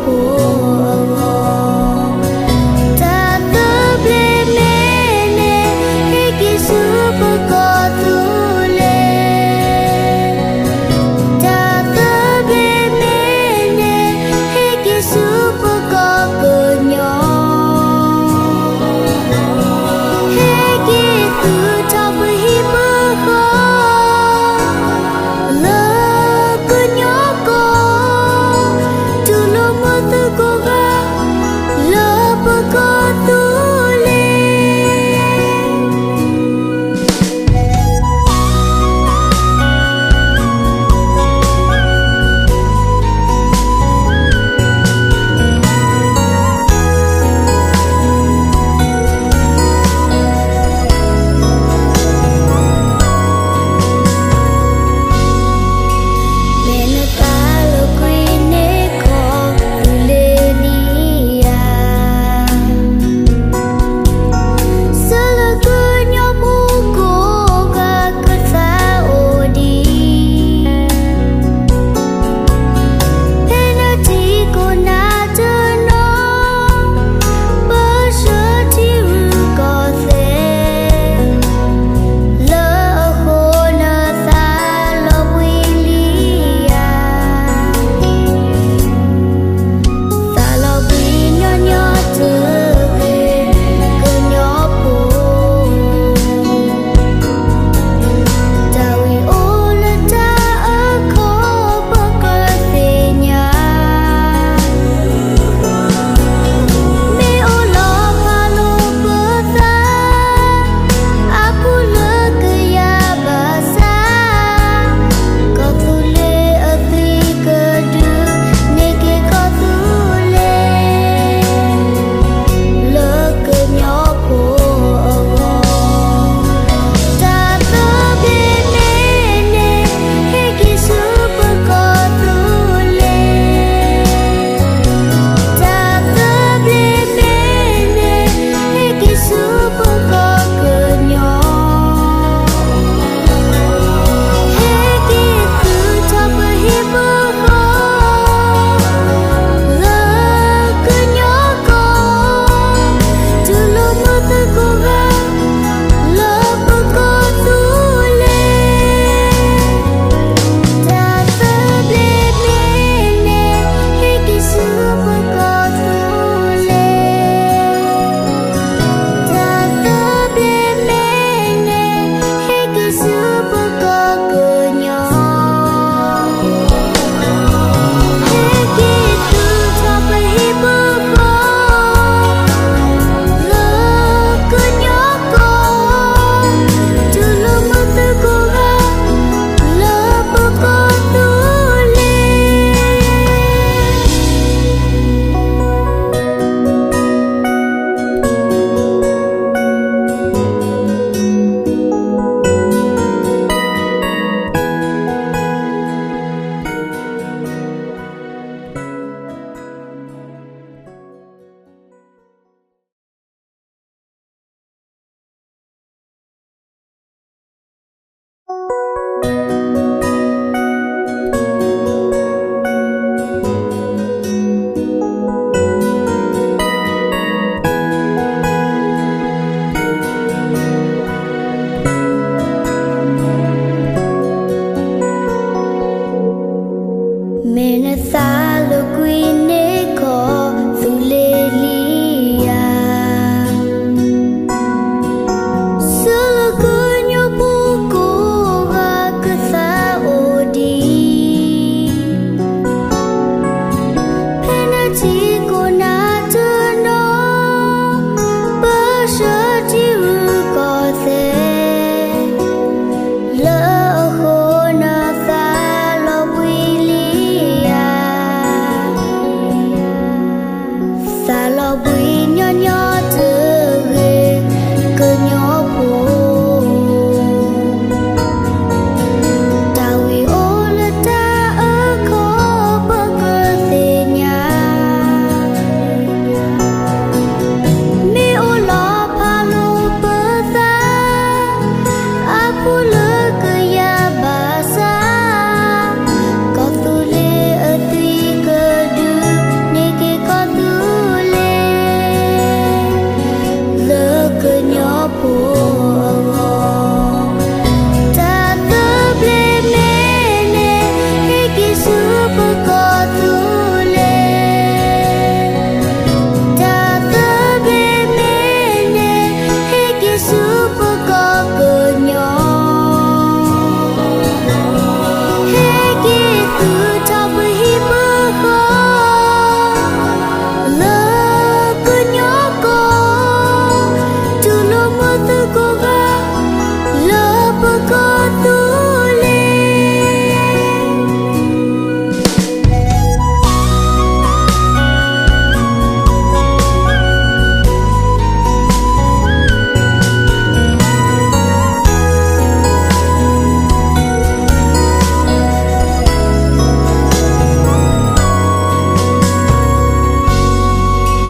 ပကစၢ်ယွၤလၢကညီဖိအဂီၢ်, တၢ်သဘျ့မ့ၢ်န့ၣ် ဟဲက့ၤဆူပကီၢ်သူလ့ၤ, တၢ်သဘျ့မ့ၢ်န့ၣ် ဟဲက့ၤဆူပကီၢ်ကညီ, ဟဲက့ၤသုးထီၣ်ပဟံၣ်ပဃီ လၢကညီကီၢ်, တူၢ်လိာ်မုာ်သုကိးဂၤ လၢပကီၢ်သူလ့ၤ. မ့ၢ်နသးလီၤကွံာ်န့ၢ်ကီၢ်သူလ့ၤလံဧါ, ဆၢလၢကညီဖိကိးဂၤ ကသးအိၣ်ဒံး, ဖဲနထံၣ်ကိးနၤတနီၤ, ပဆှၢထံရူၢ်ကီၢ်သဲး, လၢအဃိနသးလီၤကွံာ်လံဧါ. သးလီၤကွံာ်ညီညီတဂ့ၤ ကညီဖိ, တၢ်ဝံအိၣ်လၢတၢ်အခိၣ် ပကြၢးသ့ၣ်ညါ, မ့ၢ်အိၣ်လီၤဖးလိာ်ပသး အပူၤလၢကယၤဘၣ်ဆၣ်, ကီၢ်သူလ့ၤအသွံၣ်ကဒုး န့ၢ်က့ၤကီၢ်သူလ့ၤ လၢကညီဖိအဂီၢ်, တၢ်သဘျ့မ့ၢ်န့ၣ် ဟဲက့ၤဆူပကီၢ်သူလ့ၤ, တၢ်သဘျ့မ့ၢ်န့ၣ် ဟဲက့ၤဆူပကီၢ်ကညီ, ဟဲက့ၤသုးထီၣ်ပဟံၣ်ပဃီ လၢကညီကီၢ်, တူၢ်လိာ်မုာ်သုကိးဂၤ လၢပကီၢ်သူလ့ၤ, တၢ်သဘျ့မ့ၢ်န့ၣ် ဟဲက့ၤဆူပကီၢ်သူလ့ၤ, တၢ်သဘျ့မ့ၢ်န့ၣ် ဟဲက့ၤဆူပကီၢ်ကညီ, ဟဲက့ၤသုးထီၣ်ပဟံၣ်ပဃီ လၢကညီကီၢ်, တူၢ်လိာ်မုာ်သုကိးဂၤ လၢပကီၢ်သူလ့ၤ.မ့ၢ်နသးလီၤကွံာ်န့ၢ်ကီၢ်သူလ့ၤလံဧါ, ဆၢလၢကညီဖိကိးဂၤကသးအိၣ်ဒံး, ဖဲနထံၣ်